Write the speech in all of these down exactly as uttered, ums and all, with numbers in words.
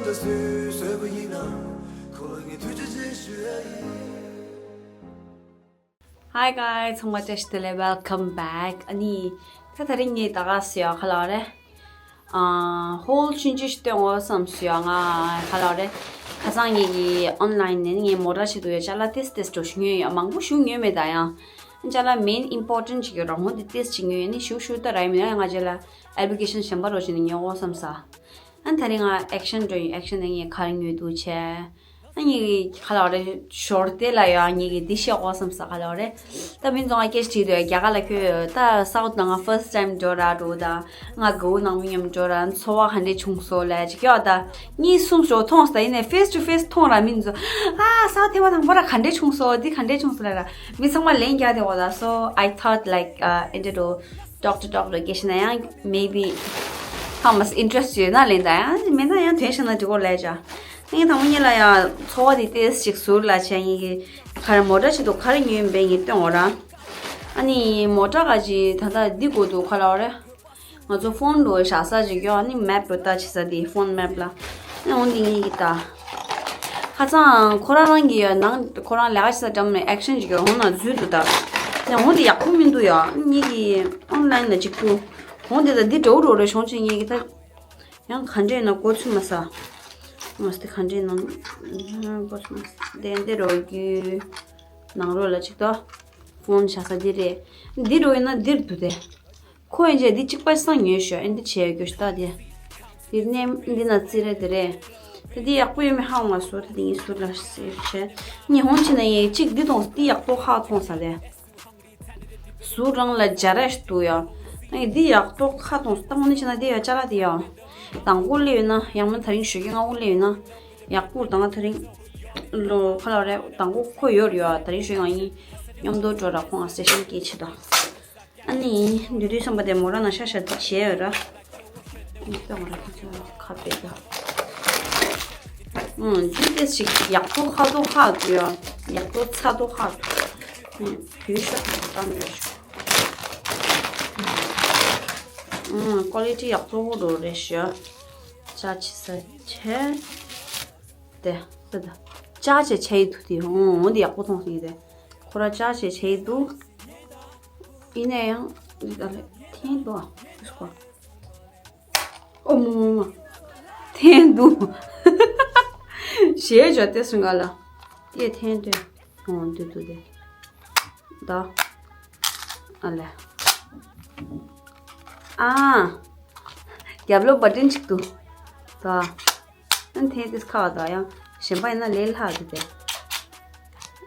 Hi guys, ཚང་མ་བཀྲ་ཤིས་བདེ་ལེགས། Welcome back. ཨ་ནི་ད་དེ་རིང་ངས་ད་ག་ཟེར་ཡ་ག་ལབ་རེད། ཨ། ཧོལ་ཆུང་ཆུང་ཞིག་སྟོན་འོ་བསམ་སོང་ང་། ག་ལབ་རེད། ཁ་སང་ངེད་ཀྱི་ཨོན་ལན་ནས་ངས་མོ་ཊ་ཞིག་འདུག་ཡ། ཅ་ལག་ཏིས་ཏིས་འགྲོ་ཞུ་ཉོས་ཡོད། མང་པོ་ཞུ་ཉོས་མེད་ད། ཡང་ཅ་ལག་མེན་ཨིམ་པོར་ཊན་ཊི་ཅིག་ཡོད་ར། འོ་འདི་ཏིས་ཅིག་ཉོས་ཡོད། ནི་ཞུ་ཞུ་ད་ར་ཡིན་མིན་ན། ང་རྗེས་ལ་ཨེབ་ལི་ཀེ་ཤན་གཞན་པ་རོ་ཞིག་ནས་ཉོ་འོ་བསམ་ས། ཨ་ནི་དེ་རིང་ང་ཨེག་ཤན་འགྲོ་ཡིན། ཨེག་ཤན་ནས་ངས་ག་རེ་ཉོས་འདུག་བྱས། ཨ་ནི་ག་ལབ་རེད། ཞོར་དེ་ལ་ཡང་ངེད་ཀྱིས་འདི་བཤད་འོ་བསམ་ས། ག་ལབ་རེད། ད་མི་ཚང་མ་སྐད་ཆ་དྲིས་འདུག་ཡ། རྒྱ་གར་ལ་ཁྱོད་ད་སའུ་ཐི་ནང་ང་ཕར་སི་ཊི་ཊའིམ་འགྲོ་ར་འགྲོ་ད། ང་དགའ་བོ་ནང་མི་མཉམ་འགྲོ་ར། ཚོར་བ་ག་འདྲས་བྱུང་སོང་ལབ་ཅིག་ཡོད་ད། གཉིས་གསུམ་ཞོ་མཐོང་ས་ཡིན་ནས་ཕེས་ཊུ་ཕེས་མཐོང་ར་མི་ཚོ། ཨ། སའུ་ཐི་ཐེངས་མ་དང་པོ་ར་ག་འདྲས་བྱུང་སོང་། འདི་ག་འདྲས་བྱུང་སོང་ལབ་ར། མི་ཚང་མ་ལན་རྒྱག་བསྡད་འོ་ད། So I thought like uh, ཨེ་འདྲས་འགྲོ། ཏོག་ཏོག་ཏོག་ཏོག་སྐད་ཆ་ན་ཡང་། Maybe ཧ་མ་སི་ཨིན་ཊི་རེ་སི་ཊི་ཡོད་ན་ལན་ད། ཡང་མེད་ན་ཡང་དོན་ཤེས་ན་འགྲིག་གོ་ལས་བྱ། ངས་དང་པོ་ཉིད་ལ་ཡང་ཚོར་བ་དེ་ཏོག་ཙམ་ཞིག་ཟུར་ལ་བྱས། ངེད་ཀྱི་ག་རེ་མོ་ཊ་ཞིག་འདུག་ག་རེ་ཉོས་ཡིན་པས་ངས་སྟོན་འོ་ར། ཨ་ནི་མོ་ཊ་ག་ཅིག་ད་ལྟ་འདི་དགོས་འདུག་ག་ལབ་རེད། ང་ཚོ་ཕོན་འགྲོ་བཞག་ས་ཅིག་ཡོད། ཨ་ནི་མེབ་རུ་ལྟ་བྱེད་ས་དེ། ཕོན་མེབ་ལ། ཨ་ནི་འོ་འདི་ངེད་ཀྱི་ད། ཁ་སང་ཁོ་རང་རང་གི་ཡ་ནང་ཁོ་རང་ལས་ཀ་བྱེད་ས་འགྲམ་ནས་ཨེག་ཤན་ཅིག་ཡོད། འོ་ན་འཛུལ་འདུག་ད། ཨ་ནི་འོ་འདི་ཡག་པོ་མི་འདུག་ཡ། ཨ་ནི་ངེད་ཀྱི་ཨོན་ལན་ལ་ཅིག་ཏུ། འོ་འདི་ད་འདི་འདྲ་བོ་འགྲོ་རེ་བྱུང་ཅིག་ངེད་ཀྱི་ད། ཡང་ག་འདྲས་ན་གོ་ཚུད་མ་ས། མ་སྟེ་ག་འདྲས་ན་གོ་ཚུད་མ་ས། དེ་འདི་རོ་རྒྱུ་ནང་རོ་ལ་ཅིག་ཏོ། ཕོན་བཞག་ས་འདི་རེད། འདི་རོ་ཡིན་ན་འདིར་འདུག་དེ། ཁོ་ཡིན་ཆད་འདི་གཅིག་པ་སང་ཉོས་ཤོག་ཨེ་འདི་བྱས་རྒྱུ་ཞིག་ད་དེ། འདིར་ནས་འདི་ན་རྩི་རེད་དེ་རེད། དེ་འདི་ཡག་པོ་ཡོད་མེད་ཧ་གོ་མ་སོང་། དེ་འདི་ངས་ཟུར་ལ་ཟེར་བྱས། ཉི་ཧོང་ཕྱིན་ན་ཡས་གཅིག་འདི་དང་འདི་ཡག་པོ་ཧ་མཐོང་ས་དེ། ཟུར་རང་ལ་སྦྱར་ཡ་ཞིག་འདུག་ཡ། ཨ་ནི་འདི་ཡག་པོ་ཁ་གཏོང་སྟངས་ནི་བྱས་ན་འདི་ཡ་ཅ་ལག་འདི་ཡ། དང་པོ་སླེབས་ཡོད་ན་ཡང་མིན་དེ་རིང་ཞོགས་ཀས་སྔ་པོ་སླེབས་ཡོད་ན་ཡག་པོ། ད་ང་དེ་རིང་ལོ་ཁ་ལག་རེད། དང་པོ་ཁོ་ཡོད་རེད་ཡ། དེ་རིང་ཞོགས་ཀས་ང་གཉིས་མཉམ་དུ་འགྲོ་ར། ཁོང་ང་སེ་ཤན་སྐད་ཆ་དང་། ཨ་ནི་འདི་དུས་བསམ་པ་དེ་མོ་ར་ན་ཤ་ཤ་དེ་བྱས་ཡོད་ར། ཨ་ནི་ད་མོ་ར་ཁ་ཚ་ཁ་པེ་ད། ཨུང་། འདི་ཏོག་ཙམ་ཡག་པོ་ཁ་ཐོག་ཁ་ཐོག་ཡ། ཡག་པོ་ཚ་ཐོག་ཁ་ཐོག་ཨུང་། བུ་ཤ་ཁ་ཐོག་བཏང་ཡོད་ཤག་ཨུང་། ཀོ་ལི་ཊི་ཡག་པོ་འགྲོ་རེད་ཤག་ཅ་ཆི་ས་ཆེ། དེ་དེ་དེ། ཅ་ཆེ་ཆེ་ཡི་འདུག་དེ། ཨུང་། འོ་འདི་ཡག་པོ་མཐོང་སོང་། ཡིན་དེ། ཁོ་ར་ཅ་ཆེ་ཆེ་ཡི་འདུག་ཡིན་ན་ཡང་འདི་ད་ལས་འཐེན་འདུག་ཨ། ཨོ་མོ་མོ་མོ། འཐེན་འདུག་ཞེས་བྱ་སྟེ་སུ་ང་ལ། དེ་འཐེན་འདུག་ཨོ་འདུག་འདུག་དེ། ད། ཨ་ལས། ཨ། རྒྱབ་ལོགས་བ་ཊན་ཅིག་འདུག་ད། ཨ་འཐེན་ཏེ་ཁག་ད་ཡང་གཞན་པ་ཡིན་ན་ལས་སླ་འདུག་དེ།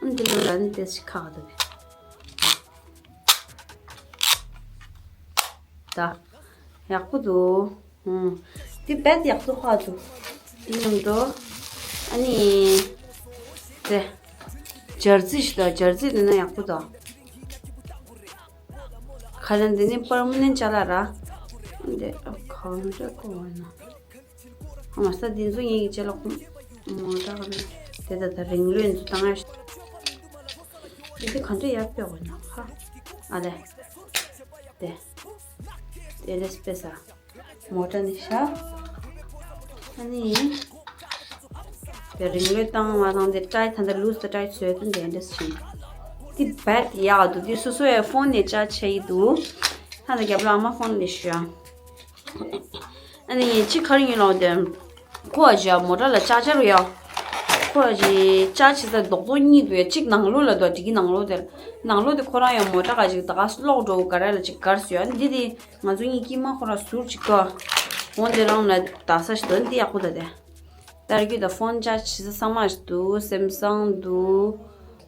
ཨ་འདི་ལོ་ལ་ནི་ཏེ་ཞིག་ཁག་འདུག་དེ། ད། ཡག་པོ་འདུག་ཨུང་། འདི་རྦད་ཡག་པོ་ཧ་འདུག་འདི་མཉམ་དུ། ཨ་ནི། དེ། སྦྱར་རྩི་ཞིག་དང་། སྦྱར་རྩི་འདི་ན་ཡག་པོ་འདུག་ཁ་ལན་འདི་ནི་པར་མ་ནན་ཅ་ལག་ར། འདི་གང་འདྲ་གོ་བ་ན། ཨ་མ་ས་འདི་ཚོ་ངེད་ཀྱི་ཅ་ལག་ཁུངས་མ་འདྲ་ག་ལ། དེ་ད་ད་རིང་ལོས་འདི་བཏང་ཡ། འདི་དེ་ག་འདྲ་ཡག་པོ་ཡོད་ན་ཧ། ཨ་ལས། དེ། དེ་ལས་པེ་ས། མོ་ཊ་ནི་ཤ། ཨ་ནི། དེ་རིང་ལོས་བཏང་མ་བཏང་དེ་ཏྲའི་ད་ལྟ་ལུས་ད་ཏྲའི་ཚོས་དོན་དེ་འདྲ་ཞིག་དེ་རྦད་ཡག་འདུག་དེ་སོ་སོ་ཡ་ཕོན་ནས་ཅ་ཆེ་ཡི་འདུག་ད་ལྟ་རྒྱབ་ལ་ཨ་མ་ཕོན་ནས་ཤ། ཨ་ནི་ཅི་ག་རེ་ཡིན་ལོག་དེ། ཁོ་ཨ་ཅག་མོ་ཊ་ལ་ཅ་ཅ་རུ་ཡ། ཁོ་ཨ་ཅག་ཅ་ཆི་ས་རྡོག་རྡོག་གཉིས་འདུག་ཡ། གཅིག་ནང་ལོགས་ལ་འདུག་དེ་གི་ནང་ལོགས་དེ། ནང་ལོགས་དེ་ཁོ་རང་ཡང་མོ་ཊ་ག་ཅིག་ད་ག་སློག་འགྲོ་ག་རེ་ལ་ཅིག་གར་སོ་ཡ། འདི་དེ་ང་ཚོ་གཉིས་ཀྱིས་མ་ཁོ་ར་ཟུར་ཅིག་ག་འོང་། དེ་རང་ལ་ད་ས་ཞིག་འདུག་འདི་ཡག་པོ་ད་དེ། ད་རྒྱུ་ད་ཕོན་ཅ་ཆི་ས་ཚང་མ་ཞིག་འདུག་སེམ་སང་འདུག་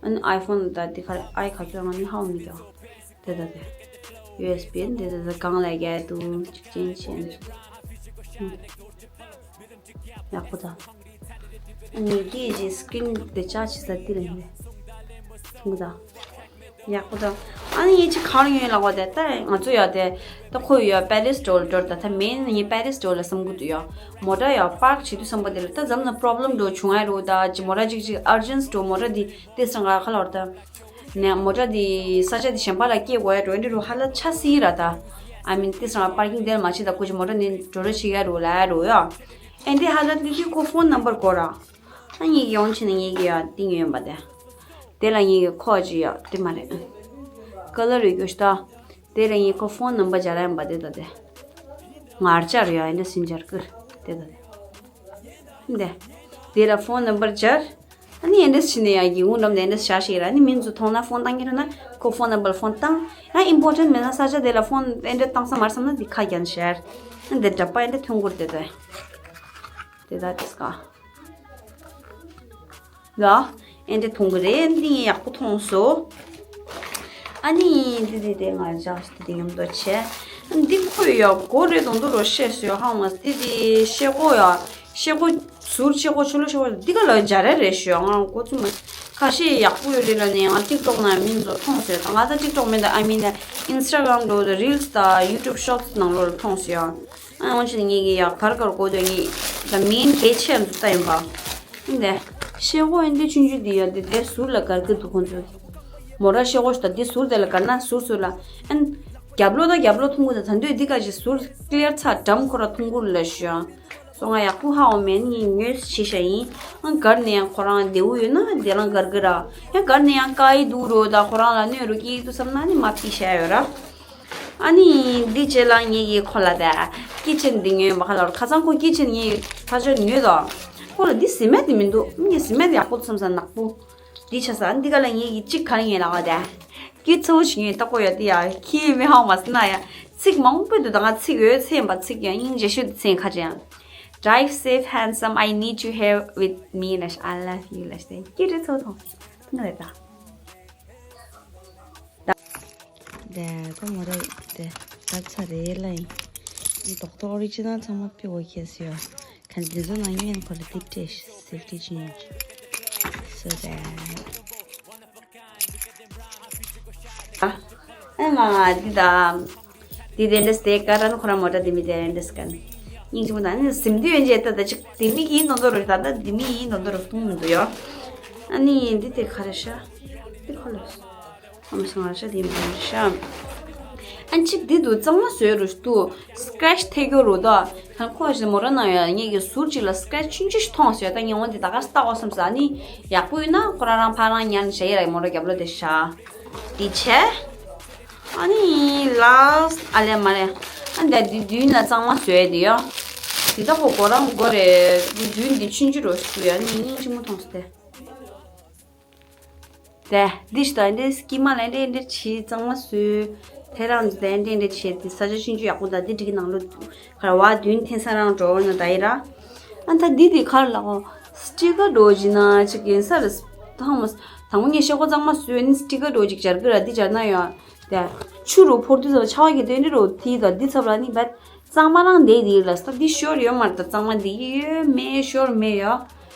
ཨ་ནི་ཨའི་ཕོན་ད་དེ་ག་རེ་ཨའི་ག་ཚོད་ང་ནི་ཧ་གོ་མི་འདུག་དེ་ད་དེ། ཡུ་ཨེས་བི་ཡིན་དེ་ད་ད་གང་ལ་རྒྱག་འདུག་ཅིག་ཅན་ཅན། ཡག་པོ་ད། ཨ་ནི་དེ་ཅི་སི་ཀིན་དེ་ཅ་ཆི་ས་དེ་ལ་ཡིན་པས། ཐུང་ད། ཡག་པོ་ད། ཨ་ནི་ཡིན་ཅི་གང་ཡོད་ལག་པ་དེ་ད་ང་ཚོ་ཡ་དེ། ད་ཁོ་ཡ་པེ་རིས་འགྲོ་ལ་འགྲོ་ད། ད་མེན་ཡིན་པེ་རིས་འགྲོ་ལ་བསམ་གི་འདུག་ཡ། མོ་ཊ་ཡ་པཱརྐ་བྱེད་དུས་བསམ་པ་དེ་ལ་ད་འཛམ་ན་པྲོབ་ལེམ་འགྲོ་བྱུང་ཨ་རུ་ད་ཅི་མོ་ཊ་ཅིག་ཅིག་ཨར་ཇེན་སི་འགྲོ་མོ་ཊ་དེ་དེ་སང་ག་ཁ་ལོར་ད། ནས་མོ་ཊ་འདི་ས་ཆ་འདི་གཞན་པ་ལ་སྐྱེལ་དགོས་ཡ་འགྲོ་འདི་རུ་ཧ་ལ་ཆ་སྲིད་ར་ད། ཨ་མིན་ཏི་སང་པར་ཀིང་དེར་མ་ཆེ་ད་ཀུ་ཅི་མོ་ཊ་ནི་འགྲོ་ར་ཆེ་ཡ་རུ་ལ་ཡ་རུ་ཡ། ཨེ་འདི་ཧ་ལ་དེ་དུས་ཁོ་ཕོན་ནམ་བར་གོ་ར། ཨ་ངེད་ཀྱི་ཡོང་ཕྱིན་ནས་ངེད་ཀྱི་ཡ་དེ་ཉོས་ཡིན་པ་དེ། དེ་ལ་ངེད་ཀྱི་ཁོ་ཅི་ཡ་དེ་མ་རེད། ཀ་ལར་ཡོད་རྒྱུ་ཞིག་ད། དེ་ལ་ངེད་ཁོ་ཕོན་ནམ་བར་སྦྱར་ཡ་ཡིན་པ་དེ་ད་དེ། ངར་སྦྱར་ཡ་ཨེ་འདི་སིན་སྦྱར་ཀིར་དེ་ད་དེ། འདི། དེ་ལ་ཕོན་ནམ་བར་སྦྱར། ཨ་ནི་ཨེ་འདྲས་བྱས་ནས་ཡང་གི་འུ་འགྲམ་ནས་ཨེ་འདྲས་བཞག་ཤེས་ར། ཨ་ནི་མི་ཚོ་མཐོང་ན་ཕོན་བཏང་གི་རེད་ན་ཁོ་ཕོན་ནམ་བར་ཕོན་བཏང་། ཡང་ཨིམ་པོར་ཊན་མེད་ན་ས་ཆ་དེ་ལ་ཕོན་ཨེ་འདྲས་བཏང་ས་མ་རེད་བསམ་ན་འདི་ཁ་རྒྱན་ཤར། ཨ་འདི་འདྲ་པ་ཨེ་འདྲས་ཐོན་གི་རེད་དེ་དེ། དེ་ད་དེ་སྐ་ལ་ཨེ་འདྲས་ཐོན་གི་རེད། འདི་ཡག་པོ་མཐོང་སོང་། ཨ་ནི་འདི་འདི་དེ་ང་འཇགས་ཤིག་དེ་དེ་མཉམ་དུ་བྱས། འདི་ཁོ་ཡ་གོ་རེད་དོན་དུ་རོ་ཤེས་སོ་ཧང་མ་དེ་དེ་ཤེས་གོ་ཡ། ཤེལ་སྒོ། ཟུར་ཤེལ་སྒོ་ཆུ་ལོ་ཤེལ་སྒོ་འདི་ག་ལ་སྦྱར་ཡ་རེད་ཞུ་ཡ། ང་གོ་ཚུལ་མ། ཁ་ཤས་ཡག་པོ་ཡོད་རེད་ལ་ནས་ང་ཊིག་ཊོག་ནང་མི་ཚོ་མཐོང་སོང་། ད་ང་ད་ཊིག་ཊོག་མེད་ད། ཨ་མིན་ད་ཨིན་སི་ཊ་གྷ་རམ་འགྲོ་ད་རིལ་སི་ད་ཡུ་ཊུབ་ཤོར་ཊི་སི་ནང་ལོགས་ལ་མཐོང་སོང་ཡ། ཨ་འོན་ཆེན་ངེད་ཀྱི་ཡ་གར་གར་གོ་དོན་ངེད་ད་མིན་གལ་ཆེ་འདུག་ད་ཡིན་པ། འདི་ཤེལ་སྒོ་ཡིན་འདི་ཆུང་ཆུང་འདི་ཡ་འདི་དེ་ཟུར་ལ་གར་གི་འདུག་ཁོང་ཚོ། མོ་ར་ཤེལ་སྒོ་ཞིག་ད་འདི་ཟུར་དེ་ལ་གར་ན་ཟུར་ཟུར་ལ། ཨན། རྒྱབ་ལོགས་ད་རྒྱབ་ལོགས་མཐོང་གི་ད་ད་འདོད་འདི་ག་ཅིག་ཟུར་ཀི་ལི་ཡར་ཚ་འགྲམ་ཁོ་ར་མཐོང་གི་ལ་ཞུ་ཡ། སོ་ང་ཡག་པོ་ཧ་འོ་མེད་ནི་ཉོས་ཤི་ཤ་ཡིན། ཨང་གར་ནས་ཡང་ཁོ་རང་བདེ་བོ་ཡོད་ན་དེ་རང་གར་གི་ར། ཡང་གར་ནས་ཡང་དཀའ་ཡི་འདུག་རོ་ད་ཁོ་རང་ལ་གནོད་རོ་སྐྱིད་འདུག་བསམ་ན་ནི་མ་ཕི་ཤ་ཡོད་ར། ཨ་ནི་འདི་རྗེས་ལ་ངེད་ཀྱི་ཁོ་ལ་ད་ཀི་ཆེན་འདི་ཉོས་མ་ཁ་ལོར་ཁ་སང་ཁོ་ཀི་ཆེན་ངེད་ཁ་ཆེན་ཉོས་དོ། ཁོ་ལ་འདི་སི་མེད་དེ་མི་འདུག་ངེད་སི་མེད་ཡག་པོ་བསམ་ས་ནག་པོ། འདི་ཆ་ས་འདི་ག་ལ་ངེད་ཀྱི་གཅིག་ག་ལ་ངེད་ལ་བ་ད། ཀི་ཚ་བོ་ཞིག་ངེད་ལྟ་ཀོ་ཡོད་དེ་ཡ་ཁྱི་མི་ཧང་མ་སི་ན་ཡ། ཚིག་མང་པོ་འདུག་ད་ང་ཚིག་ཡོད་ཚེ་ཡིན་པ་ཚིག་ཡང་སྙིང་རྗེ་ཤོས་དེ་ཚེ་ཁ་ཅན། Drive safe, handsome. I need you here with me. ལ་ཤ། I love you. ལ་ཤ། ཀི་རེ་ཚོ་ཐོང་། ང་རེ་ད། དེ་ཀོ་མོ་རེ་དེ་ད་ཚ་རེ་ལ་ཡིན། ཏོག་ཏོ་ཨོ་རི་ཇི་ནལ་ཚང་མ་པི་འོ་ཁེ་སི་ཡོ། ཁན་དེ་ཚོ་ནང་ཉན་ཁོ་ལ་དེ་སྤྲད་ཤི་སེབ་ཏི་ཅིན་སོ་དེ། ཨ་ང་ང་འདི་ད། འདི་དེ་འདྲས་དེ་ཀ་ར་ནི་ཁོ་ར་མོ་ཏྲ་དེ་མི་དེ་འདྲས་ཀ་ནི། སྙིང་རྗེ་མོ་ད་ནི་སིམ་དུས་ཡོན་ཅེ་ད་ད་ཅིག་དེ་མི་ཡིན་དོན་དོ་རུ་ད་ད་དེ་མི་ཡིན་དོན་དོ་རུ་གཏོང་མི་འདུག་ཡོ། ཨ་ནི་འདི་དེ་ག་རེ་ཤ། འདི་ཁོ་ལོ། ཨ་མ་སང་ང་ཤ་དེ་མི་ཤ། ཨ་ཅིག་འདི་དུ་གཙང་མ་བཟོས་རུ་ཏུ་སི་ཀྲེ་ཆི་ཐེབས་རྒྱུ་རུ་ད། ཁང་ཁོ་ཞིག་མོ་ར་ནང་ཡ་ངེད་ཀྱི་ཟུར་ཅིག་ལ་སི་ཀྲེ་ཆི་ཆུང་ཆུང་ཞིག་མཐོང་སོང་ཡ། ད་ངས་འོང་དེ་ད་ག་སྟག་འོ་བསམ་ས་ནི་ཡག་པོ་ཡོད་ན་ཁོ་རང་རང་ཕ་རང་ཉར་ནས་བྱ་ཡི་ར་མོ་ར་རྒྱབ་ལོ་དེ་ཤ། དེ་བྱས། ཨ་ནི་ལཱ་སི་ཨ་ལེ་མ་རེད། ཨ་འདི་འདི་མདུན་ལ་གཙང་མ་བཟོས་དེ་ཡོ། དེ་ད་ཁོ་གོ་རང་གོ་རེད། མདུན་འདི་ཆུང་ཆུང་རུ་ཞིག་ཡ་ནི་སྙིང་རྗེ་མོ་མཐོང་སོང་དེ། དེ་འདི་ཞིག་ད་འདི་སྐྱི་མ་ལ་འདི་འདི་ཆི་གཙང་མ་བཟོས། དེ་རང་འདི་འདི་འདི་ཆི་དེ་ས་ཆ་ཆུང་ཆུང་ཡག་པོ་ད་འདི་འགྲིག་གི་ནང་ལོ། ཁར་བ་མདུན་འཐེན་ས་རང་འགྲོ་ན་ད་ཡི་ར། ཨ་ད་འདི་འདི་ཁར་ལ་ཧོ་སི་ཊི་ཀར་འགྲོ་ཅི་ན་ཅིག་ཡིན་ས་རེད། ད་ཧོ་མ་དང་པོ་ངས་ཤེལ་སྒོ་གཙང་མ་བཟོས་ནི་སི་ཊི་ཀར་འགྲོ་ཅིག་སྦྱར་གི་ར་འདི་སྦྱར་ན་ཡོད། དེ་ཆུ་རུ་ཕོར་དུས་ཚོ་ཆ་བ་གི་དོན་འདི་རུ་དེ་ད་འདི་ཚབ་ལ་ནི་བད། གཙང་མ་རང་འདི་འདི་ལ་ས་འདི་ཤོར་ཡོད་མ་རེད། ད་གཙང་མ་འདི་ཡོད་མེད་ཤོར་མེད་ཡོད།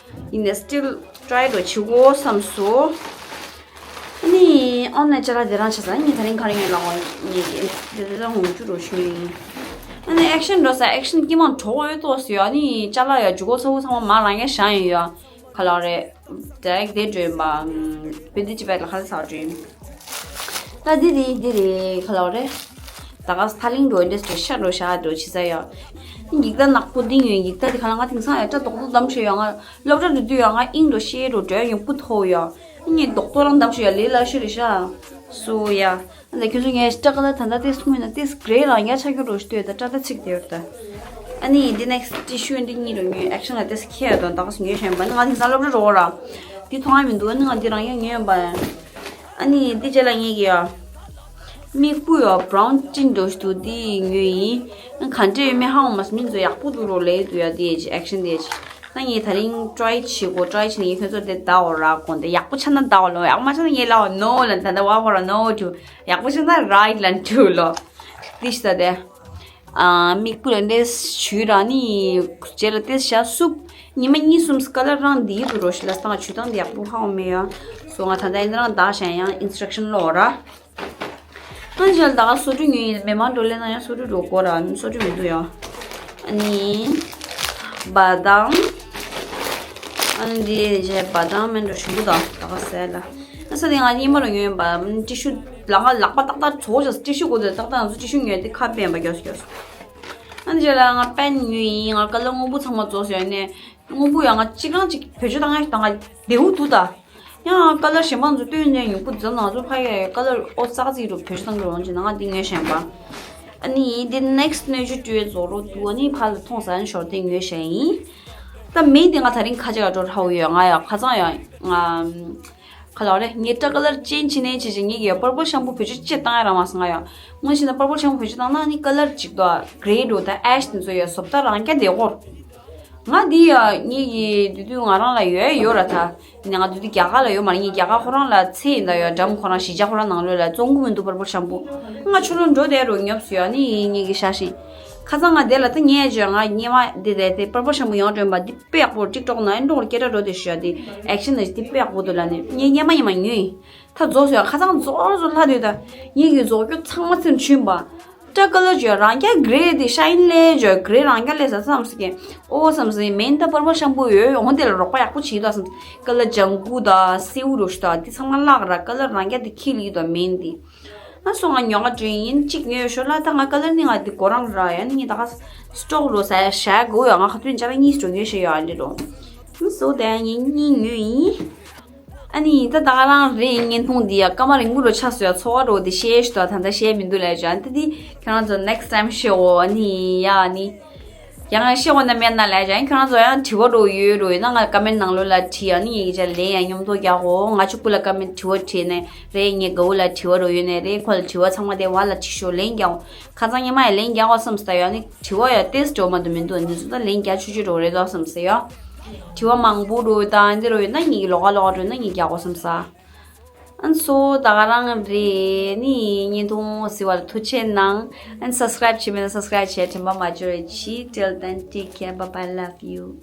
ཡིན་ནས་སི་ཊིལ་ཊི་རའི་འགྲོ་བྱེད་དགོས་བསམ་སོང་། ཨ་ནི་ཨོན་ལན་ཅ་ལག་དེ་རང་ཆ་ས་ངས་ད་རིང་ག་རེ་ངས་ལ་འོང་ངས་དེ་དེ་རང་འོང་རྒྱུ་རུ་ཤོད་ཡིན། ཨ་ནི་ཨེག་ཤན་འགྲོ་ས་ཨེག་ཤན་སྐྱི་མང་གྲོགས་འོས་ཏོག་ཟེར། ཨ་ནི་ཅ་ལག་ཡ་འཇུ་གོ་ཚ་བོ་ཚང་མ་མ་རང་ངས་བཞག་ཡིན་ཡོད། ཁ་ལག་རེད། ཌའི་རེག་དེ་འགྲོ་ཡིན་པ། བོད་འདི་ཅི་བས་ལ་ཁ་ལག་ཚ་འགྲོ་ཡིན། ད་འདི་རེད་འདི་རེད་ཁ་ལག་རེད། ད་ག་ས་ཐ་ལིང་འགྲོ་འདྲེ་ཤ་འགྲོ་ཤ་འགྲོ་ཆི་ས་ཡོད། ཡིག་ད་ནག་པོ་འདི་ཡོད་ཡིག་ད་འདི་ཁ་ལག་ང་དེང་སང་ཡ་ཏྲ་རྡོག་རྡོག་འདམ་ཤེས་ཡོད། ང་སློབ་གྲྭ་འགྲོ་དུས་ཡ་ང་ཨིང་འགྲོ་ཤེས་འགྲོ་འགྲོ་ཡོང་པུ་ཐོ་ཡོད། ངས་རྡོག་རྡོག་རང་འདམ་ཤེས་ཡ་ལས་ལ་ཤོད་རེད་ཤ། སུ་ཡ། ཨ་ནི་ཁྱོད་ཚོ་ངའི་སྐྲ་ཀ་ལ་ད་ལྟ་ཏིས་ཁུངས་ཡིན་ན་ཏིས་གྲེ་རང་ཡ་ཆ་རྒྱུ་རོ་ཞིག་ལྟོས་ད་སྐྲ་ད་ཚིག་དེ་ཡོད་ད། ཨ་ནི་འདི་ནེག་སི་ཊི་ཊི་ཤུ་འདི་གཉིས་རུ་ཉོས་ཨེག་ཤན་ལ་ཏིས་ཁྱེད་ཡོད་དོ་ད་ག་སུ་ཉོས་ཤེས་པ་ནི་ང་དེང་སང་སློབ་གྲྭ་རོ་ར། འདི་མཐོང་ཡ་མི་འདུག་ཨ་ནི་ང་འདི་རང་ཡ་ཉོས་པ། ཨ་ནི་འདི་རྗེས་ལ་ངེད་ཀྱི་ཡ། མིག་སྤུ་ཡ་བྷ་རའུན་ཊིན་འགྲོ་ཞིག་འདུག་འདི་ཉོས་ཡིན། ག་འདྲ་ཡོད་མེད་ཧ་གོ་མ་སོང་། མི་ཚོ་ཡག་པོ་འདུག་རོ་ལས་འདུག་ཡ་འདི་ཨེག་ཤན་འདི། ད་ངས་ད་རིང་ཊྲའི་བྱེད་དགོས། ཊྲའི་བྱེད་ནས་ངས་ཁྱོད་ཚོར་དེ་ཟླ་འོ་ར་དགོངས་ཏེ་ཡག་པོ་ཆགས་ན་ཟླ་འོ་ལོ། ཡག་པོ་མ་ཆགས་ན་ངས་ལ་འོ་ནོ་ལ་ད་ལྟ་བ་ཧོ་ར་ནོ་ཊུ། ཡག་པོ་ཆགས་ན་རའིཊ་ལ་ཊུ་ལོ། འདི་ཤི་ད་དེ། ཨ་མིག་སྤུ་ལ་འདྲེས་ཞུས་ར་ནི་རྗེས་ལ་ཏེས་བྱ་སུབ། ཉི་མ་གཉིས་གསུམ་ཀ་ལར་རང་འདི་ཡིད་དུ་རོ་ཤི་ལ་སྟངས་ཆུ་སྟངས་འདི་ཡག་པོ་ཧ་གོ་མེད་ཡ། སོ་ང་ད་ལྟ་ཡིན་རང་ད་གཞན་ཡང་ཨིན་སི་ཊྲག་ཤན་ལོ་ར། ང་ཞལ་ད་ག་སོ་འཁྲུ་ཉོས་ཡིན། མེ་མང་འགྲོ་ལས་ན་ཡང་སོ་འཁྲུ་འགྲོ་དགོས་ར་སོ་འཁྲུ་མི་འདུག་ཡ། ཨ་ནི། བ་དམ། ཨ་ནི་འདི་བྱས་བ་དམ་མེན་འགྲོ་ཞུ་འདུག་ད་ད་ག་ཟས་ལ། ཨ་ས་དེ་ང་གཉིས་མ་རུ་ཉོས་ཡིན་པ་ཏི་ཤུ་ལག་ལག་པ་ཏག་ཏག་ཚོ་ཞག་ཏི་ཤུ་དགོས་དེ་ཏག་ཏག་ང་ཚོ་ཏི་ཤུ་ཉོས་དེ་ཁ་ཕན་པ་རྒྱོགས་རྒྱོགས། ཨ་ནི་རྗེས་ལ་ང་པན་ཉོས་ཡིན། ང་ཀ་ལར་སྔོན་པོ་ཚང་མ་རྫོགས་སོང་ནས། སྔོན་པོ་ཡང་ང་གཅིག་རང་གཅིག་བེད་སྤྱོད་བཏང་ཡ་ཞིག་དང་ང་བདེ་བོ་འདུག་ད། ཡང་ཀ་ལར་གཞན་པ་ཚོ་སྟོན་ནས་ཡོང་པོ་འཛམ་ནང་ཚོ་ཕ་གི་ཀ་ལར་ཨོ་ཙག་ཙིག་རུ་བེད་སྤྱོད་བཏང་གི་རོགས་བྱས་ན། ང་འདི་ཉོས་བཞག་པ། ཨ་ནི་འདི་next་སྣོད་བཅུད་སྤྲོས་རྫོགས་རོགས་འདུག་ཨ་ནི་ཕ་ལ་མཐོང་ས་ནི་ཞོར་དེ་ཉོས་བཞག་ཡིན། ད་མིང་དེ་ང་ད་རིང་ཁ་ཅིག་ལ་འགྲོ་ཧྲ་བོ་ཡོད། ང་ཡང་ཁ་སང་ཡང་ང་ཁ་ལོ་རེད། ངས་སྐྲ་ཀ་ལར་ཅན་ཅི་ནས་ཅི་ཞིག་ངས་ཀྱི་purple shampoo་བེད་སྤྱོད་ཅི་བཏང་ཡ་རང་མ་སོང་། ང་ཡང་ངོ་ཤེས་ན་purple shampoo བེད་སྤྱོད་བཏང་ན་ནི་ཀ་ལར་ཅིག་ཏུ་grey་འགྲོ་ད་ash་དེ་ཚོ་ཡ་བཟོ་ལྟ་རང་རྐྱ་དེ་སྐོར། ང་འདི་ཡ་ངས་ཀྱི་དུས་དུས་ང་རང་ལ་ཡོད་ཡོད་ར་ད། ནི་ང་དུས་དུས་རྒྱ་གར་ལ་ཡོད་མ་རེད། ངས་རྒྱ་གར་ཁོ་རང་ལ་ཚེ་ཡིན་ད་ཡོད་འགྲམ་ཁོ་རང་གཞིས་ཆགས་ཁོ་རང་ནང་ལོགས་ལ་བཙོང་གི་མི་འདུག purple shampoo། ང་ཕྱི་ལོགས་འགྲོ་བསྡད་རུང་ཉོབ་སུ་ཡོད་ནི་ཡིན་ངས་ཀྱི་ཤ་ཞིག་ཁ་སང་ང་དེ་ལ་ད་ཉལ་བྱས་ང་ཉལ་མ་དེ་དེ་དེ་purple shampoo་ཡོང་དྲན་པ་འདི་དཔེ་ཡག་པོ་TikTok་ནང་ཨེ་འགྲོ་སྐད་གྲགས་འགྲོ་དེ་ཞུ་ཡ་དེ་action་ནི་དེ་དཔེ་ཡག་པོ་འདུག་ལ་ནི་ངས་ཉལ་མ་ཉལ་མ་ཉོས་ཡིན། ད་རྫོགས་སོང་ཡ། ཁ་སང་རྫོགས་རྫོགས་ལྷ་དུས་ད་ངས་ཀྱི་རྫོགས་རྒྱུ་ཚང་མ་ཚེམ་ཆུན་པ། སྐྲ་ཀ་ལར་བྱོས་རང་རྒྱ་grey་དེ་shine་ལས་བྱོས་grey་རང་རྒྱ་ལས་ས་བསམ་སི་ཀེ། ཨོ་བསམ་སི་མིན་ད་purple shampoo་ཡོད་འོང་དེ་ལ་རོགས་པ་ཡག་པོ་བྱེད་དོ་བསམ། ཀ་ལར་ལྗང་གུ་ད་སེའུ་རུ་ཤ་ད་དེ་ཚང་མ་བརླག་ར་ཀ་ལར་རང་རྒྱ་དེ་ཁྱི་ལི་དོ་མིན་དེ། ཨ་སོ་ང་ཉོ་ག་འགྲོ་ཡིན་གཅིག་ཉོས་ཤོ་ལ་ད་ང་ཀ་ལར་ནི་ང་དེ་གོ་རང་ར་ཡ་ནི་ད་ག་སི་ཊོག་རུ་ས་ཡ་ཤ་གོ་ཡ་ང་ཁ་ཐུན་ཅ་ལ་གཉིས་སུ་ཉོས་ཤེ་ཡ་ཨ་འདི་རུ། ཨ་སོ་དེ་ཡ་ངས་གཉིས་ཉོས་ཡིན། ཨ་ནི་ད་ད་ག་རང་རེད། བརྙན་ཐུང་འདི་ཡ་སྐར་མ་རིང་པོ་རུ་ཆགས་སོང་ཡ། ཚོར་བ་རུ་འདི་བཤད་ཤི་ད་ད་ལྟ་བཤད་མི་འདུག་ལབ་ཅག་ཨ་ནི་ད་འདི་ཁྱེད་རང་ཚོ་next time་བཤད་འོ། ཨ་ནི་ཡ་ཨ་ནི་ཡང་བཤད་འོ་ན་མེད་ན་ལབ་ཅག་ཨ་ནི་ཁྱེད་རང་ཚོ་ཡང་དྲི་བ་རུ་ཡོད་རུ་ཡོད་ན་ང་ཀ་མེན་ནང་ལོགས་ལ་བྲིས། ཨ་ནི་ངས་ཀྱི་ཅག་ལན་ཡང་མཉམ་དུ་རྒྱག་འོ། ང་ཆུ་ཁུ་ལ་ཀ་མེན་དྲི་བ་བྲིས་ནས་རེད། ངས་དགའ་བོ་ལ་དྲི་བ་རུ་ཡོད་ནས་རེད། ཁོ་ལ་དྲི་བ་ཚང་མ་དེ་བ་ལ་དྲི་ཤོ་ལན་རྒྱག་འོ། ཁ་སང་ཉི་མ་ཡ་ལན་རྒྱག་འོ་བསམ་སི་ད་ཡ་ཨ་ནི་དྲི་བ་ཡ་ཏེས་འགྲོ་མ་འདུག་མི་འདུག་ཨ་ནི་ཚོ་ད་ལན་རྒྱག་ཆུ་ཆུ་འགྲོ་རེད་དོ་བསམ་སི་ཡ། དྲི་བ་མང་པོ་འགྲོ་ད་འདི་རུ་ཡོད་ན་ངས་ཀྱི་ལོགས་ཀ་ལོགས་ཀ་འགྲོ་ན་ངས་རྒྱག་འོ་བསམ་སི། ཨ་ནི་སོ་ད་ག་རང་རེད། ནི་བརྙན་ཐུང་གཟིགས་པ་ལ་ཐུགས་རྗེ་གནང་། ཨ་ནི་subscribe་བྱས་མེད་ན་subscribe་བྱས་དྲན་པ་མ་བརྗེད་རོགས་གྱིས། Till then, take care, bye bye, love you.